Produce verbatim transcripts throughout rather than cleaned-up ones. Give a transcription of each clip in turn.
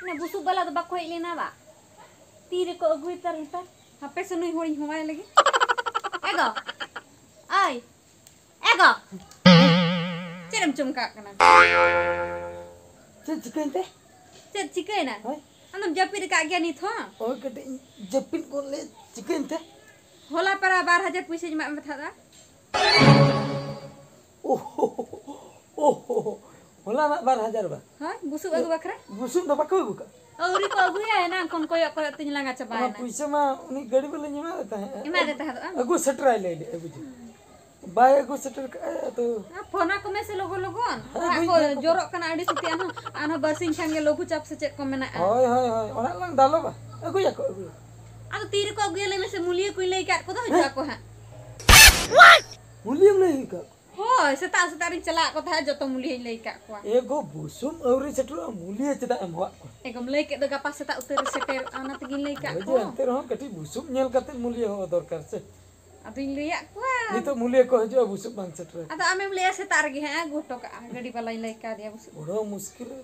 ᱚᱱᱟ ᱵᱩᱥᱩᱵ ᱵᱟᱞᱟ ᱫᱚ ᱵᱟᱠᱚ ᱦᱮᱡ ᱞᱮᱱᱟ ᱵᱟ? ᱛᱤ ᱨᱮᱠᱚ ᱟᱹᱜᱩᱭ ᱛᱟᱨ ᱱᱮᱛᱟᱨ? ᱦᱟᱯᱮ ᱥᱮ ᱱᱩᱭ ᱦᱚᱲᱤᱧ ᱦᱚᱦᱚᱣᱟᱭ ᱞᱮᱜᱮ᱾ ᱮ ᱜᱚ! ᱟᱭ! ᱮ ᱜᱚ! ᱪᱮᱫ ᱮᱢ ᱪᱚᱢᱠᱟᱜ ᱠᱟᱱᱟ? ᱪᱮᱫ ᱪᱤᱠᱟᱹᱭᱮᱱ ᱛᱮ? ᱪᱮᱫ ᱪᱤᱠᱟᱹᱭᱮᱱᱟ? ᱦᱳᱭ᱾ ᱟᱢᱫᱚᱢ ᱡᱟᱹᱯᱤᱫ ᱟᱠᱟᱫ ᱜᱮᱭᱟ ᱱᱤᱛ ᱦᱚᱸ? ᱳᱭ ᱠᱟᱹᱴᱤᱡ ᱤᱧ ᱡᱟᱹᱯᱤᱫ ᱜᱚᱫ ᱞᱮᱫ, ᱪᱤᱠᱟᱹᱭᱮᱱ ᱛᱮ? ᱦᱚᱞᱟ ᱯᱟᱨᱟ ᱵᱟᱨ ᱦᱟᱡᱟᱨ ᱯᱩᱭᱥᱟᱹᱧ ᱮᱢᱟᱜ ᱢᱮ ᱛᱟᱦᱮᱸᱫᱼᱟ᱾ ᱳᱦᱳ, ᱳᱦᱳ, ᱦᱚᱞᱟᱱᱟᱜ ᱵᱟᱨ ᱦᱟᱡᱟᱨ ᱵᱟ? ᱦᱳᱭ, ᱵᱩᱥᱩᱵ ᱟᱹᱜᱩ ᱵᱟᱠᱷᱨᱟ? ᱵᱩᱥᱩᱵ ᱫᱚ ᱵᱟᱠᱚ ᱟᱹᱜᱩ ᱠᱟᱜ? ᱟᱹᱣᱨᱤ ᱠᱚ ᱟᱹᱜᱩᱭᱟ, ᱮᱱᱟᱝ ᱠᱷᱚᱱ ᱠᱚᱭᱚᱜ ᱠᱚᱭᱚᱜ ᱛᱤᱧ ᱞᱟᱸᱜᱟ ᱚᱱᱟ ᱪᱟᱵᱟᱭᱮᱱᱟ᱾ ᱯᱩᱭᱥᱟᱹ ᱢᱟ ᱩᱱᱤ ᱜᱟᱹᱰᱤ ᱵᱟᱞᱟᱧ ᱮᱢᱟᱫᱮ ᱛᱟᱦᱮᱸᱫ᱾ ᱮᱢᱟᱫᱮ ᱛᱟᱦᱮᱸᱫ ᱟᱢ? ᱟᱹᱜᱩ ᱥᱮᱴᱮᱨᱟᱭ ᱞᱟᱹᱭ ᱞᱮᱫᱼᱟ, ᱵᱩᱡᱷᱟᱹᱣ᱾ ᱵᱟᱭ ᱟᱹᱜᱩ ᱥᱮᱴᱮᱨ ᱠᱟᱜᱼᱟ, ᱟᱫᱚ ᱟᱨ ᱯᱷᱳᱱ ᱟᱠᱚ ᱢᱮᱥᱮ ᱞᱚᱜᱚᱱ ᱞᱚᱜᱚᱱ᱾ ᱦᱮᱸ, ᱫᱟᱜ ᱟᱹᱜᱩᱭ ᱠᱚ ᱜᱮᱭᱟ ᱠᱚ᱾ ᱡᱚᱨᱚᱜ ᱠᱟᱱᱟ ᱟᱹᱰᱤ ᱥᱚᱠᱛᱤ, ᱟᱨᱦᱚᱸ, ᱟᱨᱦᱚᱸ ᱵᱟᱨᱥᱤᱧ ᱠᱷᱟᱱ ᱜᱮ ᱞᱚᱜᱷᱩ ᱪᱟᱯ ᱥᱮ ᱪᱮᱫ ᱠᱚ ᱢᱮᱱᱟᱜᱼᱟ᱾ ᱦᱳᱭ, ᱦᱳᱭ, ᱦᱳᱭ, ᱚᱱᱟ ᱞᱟᱝ ᱫᱟᱞᱚᱵᱟ᱾ ᱟᱹᱜᱩᱭᱟᱠᱚ, ᱟᱹᱜᱩᱭᱟᱠᱚ᱾ ᱟᱫᱚ ᱛᱤ ᱨᱮᱠᱚ ᱟᱹᱜᱩᱭᱟ ᱞᱟᱹᱭ ᱢᱮᱥᱮ? ᱢᱩᱞᱤᱭᱟᱹ ᱠᱚᱧ ᱞᱟᱹᱭ ᱟᱠᱟᱫ ᱠᱚᱫᱚ, ᱦᱤᱡᱩᱜ ᱦᱮᱸ? ᱟᱠᱚ ᱦᱟᱸᱜ᱾ ᱢᱩᱞᱤᱭᱟᱹᱢ ᱞᱟᱹᱭ ᱟᱠᱟᱫ ᱠᱚᱣᱟ? ᱦᱳᱭ, ᱥᱮᱛᱟᱜ ᱥᱮᱛᱟᱜ ᱨᱤᱧ ᱪᱟᱞᱟᱜ ᱠᱚ ᱛᱟᱦᱮᱸᱫ, ᱡᱚᱛᱚ ᱢᱩᱞᱤᱭᱟᱹᱧ ᱞᱟᱹᱭ ᱟᱠᱟᱫ ᱠᱚᱣᱟ᱾ ᱮ ᱜᱚ, ᱵᱩᱥᱩᱵ ᱟᱹᱣᱨᱤ ᱥᱮᱴᱮᱨᱚᱜᱼᱟ, ᱢᱩᱞᱤᱭᱟᱹ ᱪᱮᱫᱟᱜ ᱮᱢ ᱦᱚᱦᱚᱣᱟᱫ ᱠᱚᱣᱟ? ᱮ ᱜᱚᱢ ᱞᱟᱹᱭ ᱠᱮᱫ ᱫᱚ ᱜᱟᱯᱟ ᱥᱮᱛᱟᱜ ᱩᱛᱟᱹᱨ ᱨᱮ ᱥᱮᱴᱮᱨᱚᱜᱼᱟ, ᱚᱱᱟ ᱛᱮᱜᱤᱧ ᱞᱟᱹᱭ ᱟᱠᱟᱫ ᱦᱳᱭ ᱡᱮ, ᱠᱚ᱾ ᱮᱱᱛᱮ ᱨᱮᱦᱚᱸ ᱠᱟᱹᱴᱤᱡ ᱵᱩᱥᱩᱵ ᱧᱮᱞ ᱠᱟᱛᱮ ᱢᱩᱞᱤᱭᱟᱹ ᱦᱚᱦᱚ ᱫᱚᱨᱠᱟᱨ ᱥᱮ᱾ ᱟᱫᱚᱧ ᱞᱟᱹᱭᱟᱫ ᱠᱚᱣᱟ᱾ ᱱᱤᱛᱚᱜ ᱢᱩᱞᱤᱭᱟᱹ ᱠᱚ ᱦᱤᱡᱩᱜᱼᱟ, ᱵᱩᱥᱩᱵ ᱵᱟᱝ ᱥᱮᱴᱮᱨ᱾ ᱟᱫᱚ ᱟᱢᱮᱢ ᱞᱟᱹᱭᱟ ᱥᱮᱛᱟᱜ ᱨᱮᱜᱮ ᱦᱟᱸᱜ ᱟᱹᱜᱩ ᱦᱚᱴᱚ ᱠᱟᱜᱼᱟ, ᱜᱟᱹᱰᱤ ᱵᱟᱞᱟᱧ ᱞᱟᱹᱭ ᱠᱟᱣᱫᱮᱭᱟ ᱵᱩᱥᱩᱵ᱾ ᱵᱚᱲᱚ ᱢᱩᱥᱠᱤᱞ ᱨᱮ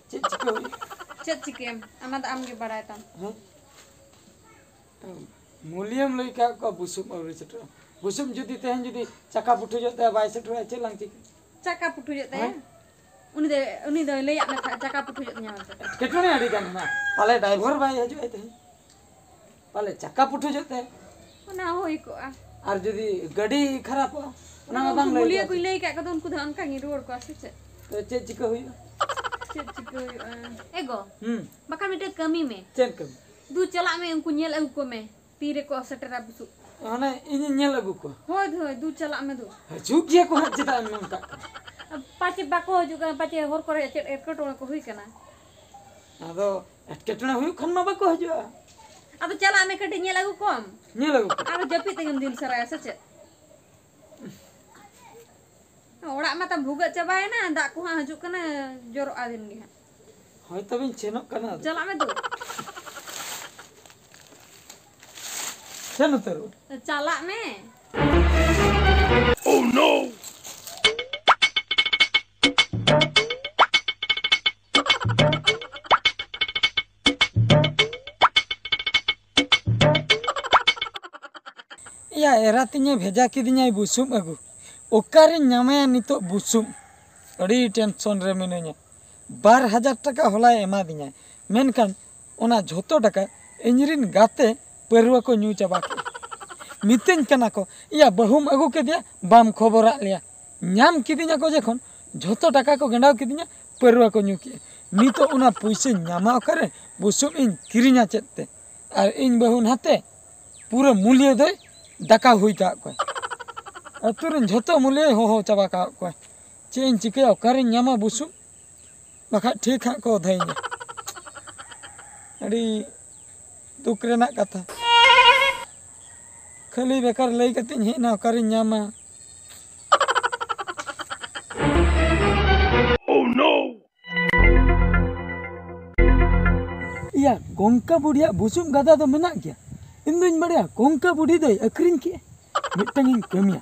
ᱪᱮᱫ ᱪᱤᱠᱟᱹ ᱦᱩᱭᱩᱜᱼᱟ? ᱪᱮᱫ ᱪᱤᱠᱟᱹᱭᱟᱢ? ᱚᱱᱟ ᱫᱚ ᱟᱢ ᱜᱮ ᱵᱟᱲᱟᱭ ᱛᱟᱢ᱾ ᱦᱮᱸ? ᱢᱩᱞᱤᱭᱟᱹᱢ ᱞᱟᱹᱭ ᱠᱟᱜ ᱠᱚᱣᱟ, ᱵᱩᱥᱩᱵ ᱟᱹᱣᱨᱤ ᱥᱮᱴᱮᱨᱚᱜᱼᱟ᱾ ᱵᱩᱥᱩᱵ ᱡᱩᱫᱤ ᱛᱮᱦᱮᱧ ᱡᱩᱫᱤ ᱪᱟᱠᱟ ᱯᱩᱴᱷᱩᱡᱚᱜ ᱛᱟᱭᱟ, ᱵᱟᱭ ᱥᱮᱴᱮᱨᱚᱜᱼᱟ, ᱪᱮᱫ ᱞᱟᱝ ᱪᱤᱠᱟᱹ? ᱪᱟᱠᱟ ᱯᱩᱴᱷᱩᱡᱚᱜ ᱛᱟᱭᱟ? ᱦᱮᱸ? ᱩᱱᱤ ᱫᱚ, ᱩᱱᱤ ᱫᱚᱭ ᱞᱟᱹᱭᱟᱫ ᱢᱮ ᱛᱟᱦᱮᱸᱫ, ᱪᱟᱠᱟ ᱯᱩᱴᱷᱩᱡᱚᱜ ᱛᱤᱧᱟ ᱢᱮᱱᱛᱮ᱾ ᱮᱴᱠᱮᱴᱚᱬᱮ ᱟᱹᱰᱤ ᱜᱟᱱ ᱢᱮᱱᱟᱜᱼᱟ᱾ ᱯᱟᱞᱮ ᱰᱟᱭᱵᱷᱚᱨ ᱵᱟᱭ ᱦᱤᱡᱩᱜᱼᱟᱭ ᱛᱮᱦᱮᱧ᱾ ᱯᱟᱞᱮ ᱪᱟᱠᱟ ᱯᱩᱴᱷᱩᱡᱚᱜ ᱛᱟᱭᱟ᱾ ᱚᱱᱟ ᱦᱚᱸ ᱦᱩᱭ ᱠᱚᱜᱼᱟ᱾ ᱟᱨ ᱡᱩᱫᱤ ᱜᱟᱹᱰᱤ ᱠᱷᱟᱨᱟᱯᱚᱜᱼᱟ, ᱚᱱᱟ ᱢᱟ ᱩᱱᱠᱩ ᱵᱟᱝ ᱞᱟᱹᱭ ᱢᱩᱞᱤᱭᱟᱹ ᱠᱚᱜᱼᱟ᱾ ᱠᱚᱧ ᱞᱟᱹᱭ ᱟᱠᱟᱫ ᱠᱚᱫᱚ, ᱩᱱᱠᱩ ᱫᱚ ᱚᱱᱠᱟ ᱜᱤᱧ ᱨᱩᱣᱟᱹᱲ ᱠᱚᱣᱟ ᱥᱮ ᱪᱮᱫ? ᱛᱚ ᱪᱮᱫ ᱪᱤᱠᱟᱹ ᱦᱩᱭᱩᱜᱼᱟ? ᱪᱮᱫ ᱪᱤᱠᱟᱹ ᱦᱩᱭᱩᱜᱼᱟ? ᱮ ᱜᱚ, ᱦᱩᱸ᱾ ᱵᱟᱠᱷᱟᱱ ᱢᱤᱫᱴᱮᱡ ᱠᱟᱹᱢᱤ ᱢᱮ᱾ ᱪᱮᱫ ᱠᱟᱹᱢᱤ? ᱫᱩ ᱪᱟᱞᱟᱜ ᱢᱮ, ᱩᱱᱠᱩ ᱧᱮᱞ ᱟᱹᱜᱩ ᱠᱚᱢᱮ᱾ ᱛᱤ ᱨᱮᱠᱚ ᱥᱮᱴᱮᱨᱟ ᱵᱩᱥᱩᱵ᱾ ᱢᱟᱱᱮ ᱤᱧᱤᱧ ᱧᱮᱞ ᱟᱹᱜᱩ ᱠᱚᱣᱟ? ᱦᱳᱭ, ᱦᱳᱭ, ᱫᱩ ᱪᱟᱞᱟᱜ ᱢᱮ ᱫᱩ᱾ ᱦᱤᱡᱩᱜ ᱜᱮᱭᱟ ᱠᱚ ᱦᱟᱸᱜ, ᱪᱮᱫᱟᱜ ᱮᱢ ᱢᱮᱱ ᱠᱟᱜ ᱠᱟᱱᱟ? ᱯᱟᱪᱮ ᱵᱟᱠᱚ ᱦᱤᱡᱩᱜ ᱠᱟᱱᱟ, ᱯᱟᱪᱮ ᱦᱚᱨ ᱠᱚᱨᱮ ᱪᱮᱫ ᱮᱴᱠᱮᱴᱚᱬᱮ ᱠᱚ ᱦᱩᱭ ᱠᱟᱱᱟ᱾ ᱟᱫᱚ ᱮᱴᱠᱮᱴᱚᱬᱮ ᱦᱩᱭᱩᱜ ᱠᱷᱟᱱ ᱢᱟ ᱵᱟᱠᱚ ᱦᱤᱡᱩᱜᱼᱟ᱾ ᱟᱫᱚ ᱪᱟᱞᱟᱜ ᱢᱮ, ᱠᱟᱹᱴᱤᱡ ᱧᱮᱞ ᱟᱹᱜᱩ ᱠᱚᱢ᱾ ᱧᱮᱞ ᱟᱹᱜᱩ ᱠᱚ᱾ ᱟᱨᱚ ᱡᱟᱹᱯᱤᱫ ᱛᱮᱜᱮᱢ ᱫᱤᱱ ᱥᱟᱨᱟᱭᱟ ᱥᱮ ᱪᱮᱫ? ᱚᱲᱟᱜ ᱢᱟ ᱛᱟᱢ ᱵᱷᱩᱜᱟᱹᱜ ᱪᱟᱵᱟᱭᱮᱱᱟ, ᱫᱟᱜ ᱠᱚᱦᱚᱸ ᱦᱤᱡᱩᱜ ᱠᱟᱱᱟ, ᱡᱚᱨᱚᱜᱼᱟ ᱫᱤᱱ ᱜᱮ ᱦᱟᱸᱜ᱾ ᱦᱳᱭ, ᱛᱚᱵᱮᱧ ᱥᱮᱱᱚᱜ ᱠᱟᱱᱟ᱾ ᱪᱟᱞᱟᱜ ᱢᱮ ᱫᱩ᱾ ᱥᱮᱱ ᱩᱛᱟᱹᱨᱚᱜ᱾ ᱪᱟᱞᱟᱜ ᱢᱮ᱾ ᱮᱭᱟ, ᱮᱨᱟ ᱛᱤᱧᱮ ᱵᱷᱮᱡᱟ ᱠᱤᱫᱤᱧᱟᱭ ᱵᱩᱥᱩᱵ ᱟᱹᱜᱩ᱾ ᱚᱠᱟᱨᱤᱧ ᱧᱟᱢᱟᱭᱟ ᱱᱤᱛᱚᱜ ᱵᱩᱥᱩᱵ? ᱟᱹᱰᱤ ᱴᱮᱱᱥᱚᱱ ᱨᱮ ᱢᱤᱱᱟᱹᱧᱟ᱾ ᱵᱟᱨ ᱦᱟᱡᱟᱨ ᱴᱟᱠᱟ ᱦᱚᱞᱟᱭ ᱮᱢᱟᱫᱤᱧᱟᱭ, ᱢᱮᱱᱠᱷᱟᱱ ᱚᱱᱟ ᱡᱷᱚᱛᱚ ᱴᱟᱠᱟ ᱤᱧᱨᱮᱱ ᱜᱟᱛᱮ ᱯᱟᱹᱨᱣᱟᱹ ᱠᱚ ᱧᱩ ᱪᱟᱵᱟ ᱠᱮᱫᱼᱟ᱾ ᱢᱤᱛᱟᱹᱧ ᱠᱟᱱᱟ ᱠᱚ, "ᱮᱭᱟ, ᱵᱟᱹᱦᱩᱢ ᱟᱹᱜᱩ ᱠᱮᱫᱮᱭᱟ, ᱵᱟᱢ ᱠᱷᱚᱵᱚᱨᱟᱫ ᱞᱮᱭᱟ?" ᱧᱟᱢ ᱠᱤᱫᱤᱧᱟ ᱠᱚ ᱡᱚᱠᱷᱚᱱ, ᱡᱷᱚᱛᱚ ᱴᱟᱠᱟ ᱠᱚ ᱜᱮᱸᱰᱟᱣ ᱠᱤᱫᱤᱧᱟ, ᱯᱟᱹᱨᱣᱟᱹ ᱠᱚ ᱧᱩ ᱠᱮᱫᱼᱟ᱾ ᱱᱤᱛᱚᱜ ᱚᱱᱟ ᱯᱩᱭᱥᱟᱹᱧ ᱧᱟᱢᱟ ᱚᱠᱟᱨᱮ? ᱵᱩᱥᱩᱵ ᱤᱧ ᱠᱤᱨᱤᱧᱟ ᱪᱮᱫ ᱛᱮ? ᱟᱨ ᱤᱧ ᱵᱟᱹᱦᱩ ᱱᱟᱛᱮ ᱯᱩᱨᱟᱹ ᱢᱩᱞᱤᱭᱟᱹ ᱫᱚᱭ ᱰᱟᱠᱟᱣ ᱦᱩᱭ ᱠᱟᱜ ᱠᱚᱣᱟ᱾ ᱟᱹᱛᱩ ᱨᱮᱱ ᱡᱷᱚᱛᱚ ᱢᱩᱞᱤᱭᱟᱹᱭ ᱦᱚᱦᱚ ᱪᱟᱵᱟ ᱠᱟᱜ ᱠᱚᱣᱟ᱾ ᱪᱮᱫ ᱤᱧ ᱪᱤᱠᱟᱹᱭᱟ? ᱚᱠᱟᱨᱤᱧ ᱧᱟᱢᱟ ᱵᱩᱥᱩᱵ? ᱵᱟᱠᱷᱟᱡ ᱴᱷᱤᱠ ᱦᱟᱸᱜ ᱠᱚ ᱚᱫᱷᱟᱭᱤᱧᱟ᱾ ᱟᱹᱰᱤ ᱫᱩᱠ ᱨᱮᱱᱟᱜ ᱠᱟᱛᱷᱟ᱾ ᱠᱷᱟᱹᱞᱤ ᱵᱮᱠᱟᱨ ᱞᱟᱹᱭ ᱠᱟᱛᱮᱧ ᱦᱮᱡ ᱮᱱᱟ, ᱚᱠᱟᱨᱤᱧ ᱧᱟᱢᱟ? ᱤᱭᱟ, ᱠᱚᱝᱠᱟ ᱵᱩᱰᱷᱤᱭᱟᱜ ᱵᱩᱥᱩᱵ ᱜᱟᱫᱟ ᱫᱚ ᱢᱮᱱᱟᱜ ᱜᱮᱭᱟ᱾ ᱤᱧ ᱫᱩᱧ ᱵᱟᱲᱟᱭᱟ ᱠᱚᱝᱠᱟ ᱵᱩᱰᱷᱤ ᱫᱚᱭ ᱟᱹᱠᱷᱨᱤᱧ ᱠᱮᱜᱼᱟ᱾ ᱢᱤᱫᱴᱟᱝ ᱤᱧ ᱠᱟᱹᱢᱤᱭᱟ,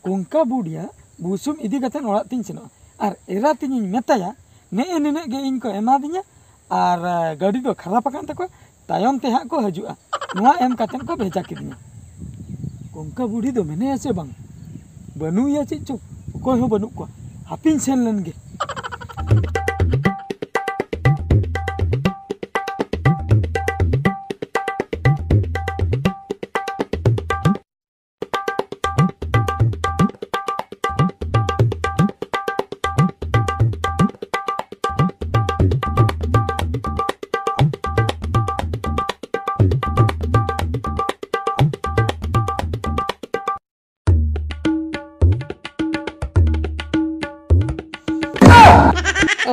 ᱠᱚᱝᱠᱟ ᱵᱩᱰᱷᱤᱭᱟᱜ ᱵᱩᱥᱩᱵ ᱤᱫᱤ ᱠᱟᱛᱮ ᱚᱲᱟᱜ ᱛᱤᱧ ᱥᱮᱱᱚᱜᱼᱟ᱾ ᱟᱨ ᱮᱨᱟ ᱛᱤᱧᱤᱧ ᱢᱮᱛᱟᱭᱟ, ᱱᱮᱜᱼᱮ ᱱᱤᱱᱟᱹᱜ ᱜᱮ ᱤᱧ ᱠᱚ ᱮᱢᱟ ᱫᱤᱧᱟ, ᱟᱨ ᱜᱟᱹᱰᱤ ᱫᱚ ᱠᱷᱟᱨᱟᱯ ᱟᱠᱟᱱ ᱛᱟᱠᱚᱣᱟ, ᱛᱟᱭᱚᱢ ᱛᱮ ᱦᱟᱸᱜ ᱠᱚ ᱦᱤᱡᱩᱜᱼᱟ, ᱱᱚᱣᱟ ᱮᱢ ᱠᱟᱛᱮ ᱠᱚ ᱵᱷᱮᱡᱟ ᱠᱤᱫᱤᱧᱟ᱾ ᱠᱚᱝᱠᱟ ᱵᱩᱰᱷᱤ ᱫᱚ ᱢᱮᱱᱟᱭᱟ ᱥᱮ ᱵᱟᱝ? ᱵᱟᱹᱱᱩᱜ ᱮᱭᱟ ᱪᱮᱫ ᱪᱚ, ᱚᱠᱚᱭ ᱦᱚᱸ ᱵᱟᱹᱱᱩᱜ ᱠᱚᱣᱟ᱾ ᱦᱟᱯᱤᱧ ᱥᱮᱱ ᱞᱮᱱ ᱜᱮ᱾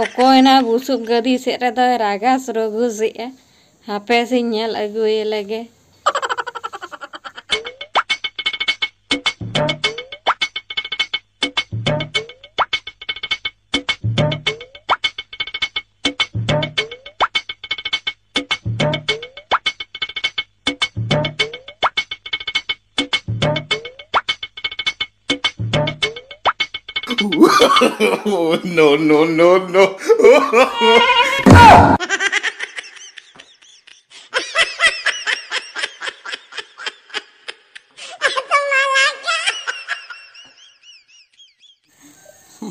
ᱚᱠᱚᱭᱱᱟ ᱵᱩᱥᱩᱵ ᱜᱟᱹᱫᱤ ᱥᱮᱫ ᱨᱮᱫᱚᱭ ᱨᱟᱜᱟ ᱥᱨᱚᱜᱷᱩᱥᱮᱜᱼᱟ᱾ ᱦᱟᱯᱮ ᱥᱮᱧ ᱧᱮᱞ ᱟᱹᱜᱩᱭᱮ ᱞᱮᱜᱮ᱾ Oh, no, no, no, no.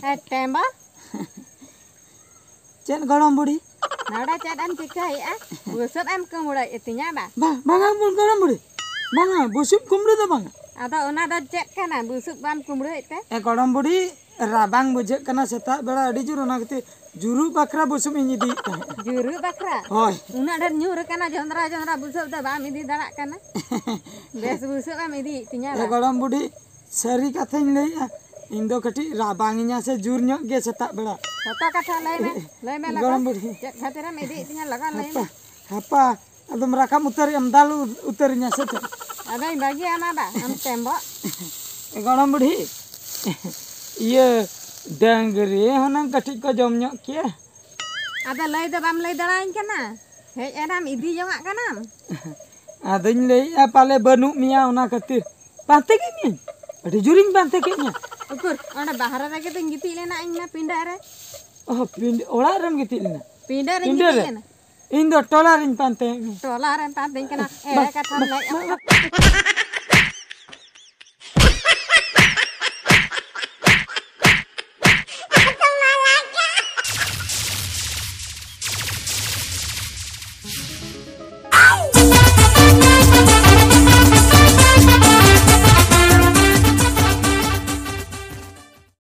ᱦᱮᱸ, ᱴᱮᱢᱵᱟ᱾ ᱪᱮᱫ ᱜᱚᱲᱚᱢ ᱵᱩᱲᱦᱤ? ᱱᱚᱰᱮ ᱪᱮᱫ ᱮᱢ ᱪᱤᱠᱟᱹᱭᱮᱫᱼᱟ? ᱵᱩᱥᱩᱵ ᱮᱢ ᱠᱩᱢᱵᱽᱲᱩᱭᱮᱫ ᱛᱤᱧᱟ ᱵᱟ? ᱵᱟ, ᱵᱟᱝᱟ ᱵᱩ-, ᱜᱚᱲᱚᱢ ᱵᱩᱲᱦᱤ᱾ ᱵᱟᱝᱟ, ᱵᱩᱥᱩᱵ ᱠᱩᱢᱵᱽᱲᱩ ᱫᱚ ᱵᱟᱝᱟ᱾ ᱟᱫᱚ ᱚᱱᱟ ᱫᱚ ᱪᱮᱫ ᱠᱟᱱᱟ, ᱵᱩᱥᱩᱵ ᱵᱟᱢ ᱠᱩᱢᱵᱽᱲᱩᱭᱮᱫ ᱛᱮ? ᱮ ᱜᱚᱲᱚᱢ ᱵᱩᱲᱦᱤ, ᱨᱟᱵᱟᱝ ᱵᱩᱡᱷᱟᱹᱜ ᱠᱟᱱᱟ ᱥᱮᱛᱟᱜ ᱵᱮᱲᱟ ᱟᱹᱰᱤ ᱡᱳᱨ, ᱚᱱᱟ ᱠᱷᱟᱹᱛᱤᱨ ᱡᱩᱨᱩᱜ ᱵᱟᱠᱷᱨᱟ ᱵᱩᱥᱩᱵ ᱤᱧ ᱤᱫᱤᱭᱮᱫ ᱛᱟᱦᱮᱸᱫ᱾ ᱡᱩᱨᱩᱜ ᱵᱟᱠᱷᱨᱟ? ᱦᱳᱭ᱾ ᱩᱱᱟᱹᱜ ᱰᱷᱮᱨ ᱧᱩᱨ ᱟᱠᱟᱱᱟ ᱡᱚᱸᱫᱽᱨᱟ ᱡᱚᱸᱫᱽᱨᱟ ᱵᱩᱥᱩᱵ ᱫᱚ ᱵᱟᱢ ᱤᱫᱤ ᱫᱟᱲᱮᱭᱟᱜ ᱠᱟᱱᱟ? ᱵᱮᱥ ᱵᱩᱥᱩᱵ ᱮᱢ ᱤᱫᱤᱭᱮᱫ ᱛᱤᱧᱟ ᱮ ᱵᱟ? ᱜᱚᱲᱚᱢ ᱵᱩᱰᱷᱤ, ᱥᱟᱹᱨᱤ ᱠᱟᱛᱷᱟᱧ ᱞᱟᱹᱭᱮᱜᱼᱟ, ᱤᱧ ᱫᱚ ᱠᱟᱹᱴᱤᱡ ᱨᱟᱵᱟᱝ ᱤᱧᱟ ᱥᱮ ᱡᱳᱨ ᱧᱚᱜ ᱜᱮ ᱥᱮᱛᱟᱜ ᱵᱮᱲᱟ᱾ ᱥᱚᱛᱚ ᱠᱟᱛᱷᱟ ᱞᱟᱹᱭ ᱢᱮ, ᱞᱟᱹᱭ ᱢᱮ ᱞᱚᱜᱚᱱ᱾ ᱜᱚᱲᱚᱢ ᱵᱩᱰᱷᱤ᱾ ᱪᱮᱫ ᱠᱷᱟᱹᱛᱤᱨᱮᱢ ᱤᱫᱤᱭᱮᱫ ᱛᱤᱧᱟ ᱞᱚᱜᱚᱱ ᱞᱟᱹᱭ ᱢᱮ᱾ ᱦᱟᱯᱟ, ᱦᱟᱯᱟ, ᱟᱫᱚᱢ ᱨᱟᱠᱟᱵ ᱩᱛᱟᱹᱨ ᱮᱢ ᱫᱟᱞ ᱩᱛᱟᱹᱨᱤᱧᱟ ᱥᱮ ᱪᱮᱫ? ᱟᱫᱚᱧ ᱵᱟᱹᱜᱤᱭᱟᱢᱟ ᱵᱟ, ᱟᱢ ᱴᱮᱢᱵᱚᱜ᱾ ᱜᱚᱲᱚᱢ ᱵᱩᱰᱷᱤ, ᱤᱭᱟᱹ ᱰᱟᱹᱝᱨᱤ ᱦᱩᱱᱟᱹᱝ ᱠᱟᱹᱴᱤᱡ ᱠᱚ ᱡᱚᱢ ᱧᱚᱜ ᱠᱮᱭᱟ᱾ ᱟᱫᱚ ᱞᱟᱹᱭ ᱫᱚ ᱵᱟᱢ ᱞᱟᱹᱭ ᱫᱟᱲᱮᱭᱟᱹᱧ ᱠᱟᱱᱟ, ᱦᱮᱡ ᱮᱱᱟᱢ ᱤᱫᱤ ᱡᱚᱝᱟᱜ ᱠᱟᱱᱟᱢ᱾ ᱟᱫᱚᱧ ᱞᱟᱹᱭᱮᱜᱼᱟ ᱯᱟᱞᱮ ᱵᱟᱹᱱᱩᱜ ᱢᱮᱭᱟ ᱚᱱᱟ ᱠᱷᱟᱹᱛᱤᱨ᱾ ᱯᱟᱱᱛᱮ ᱠᱮᱫ ᱢᱤᱭᱟᱹᱧ, ᱟᱹᱰᱤ ᱡᱳᱨᱤᱧ ᱯᱟᱱᱛᱮ ᱠᱮᱫ ᱢᱮᱭᱟ᱾ ᱩᱠᱩᱨ, ᱚᱸᱰᱮ ᱵᱟᱦᱨᱮ ᱨᱮᱜᱮ ᱛᱚᱧ ᱜᱤᱛᱤᱡ ᱞᱮᱱᱟ ᱤᱧ ᱢᱟ ᱯᱤᱸᱰᱟᱹ ᱨᱮ᱾ ᱚ, ᱯᱤᱸᱰᱟᱹ, ᱚᱲᱟᱜ ᱨᱮᱢ ᱜᱤᱛᱤᱡ ᱞᱮᱱᱟ? ᱯᱤᱸᱰᱟᱹ ᱨᱮᱧ ᱯᱤᱸᱰᱟᱹ ᱜᱤᱛᱤᱡ ᱨᱮ? ᱞᱮᱱᱟ᱾ ᱤᱧ ᱫᱚ ᱴᱚᱞᱟ ᱨᱤᱧ ᱯᱟᱱᱛᱮᱭᱮᱫ ᱢᱮᱭᱟ᱾ ᱴᱚᱞᱟ ᱨᱮᱢ ᱯᱟᱱᱛᱮᱧ ᱠᱟᱱᱟ, ᱮᱲᱮ ᱠᱟᱛᱷᱟᱢ ᱞᱟᱹᱭᱮᱫᱼᱟ᱾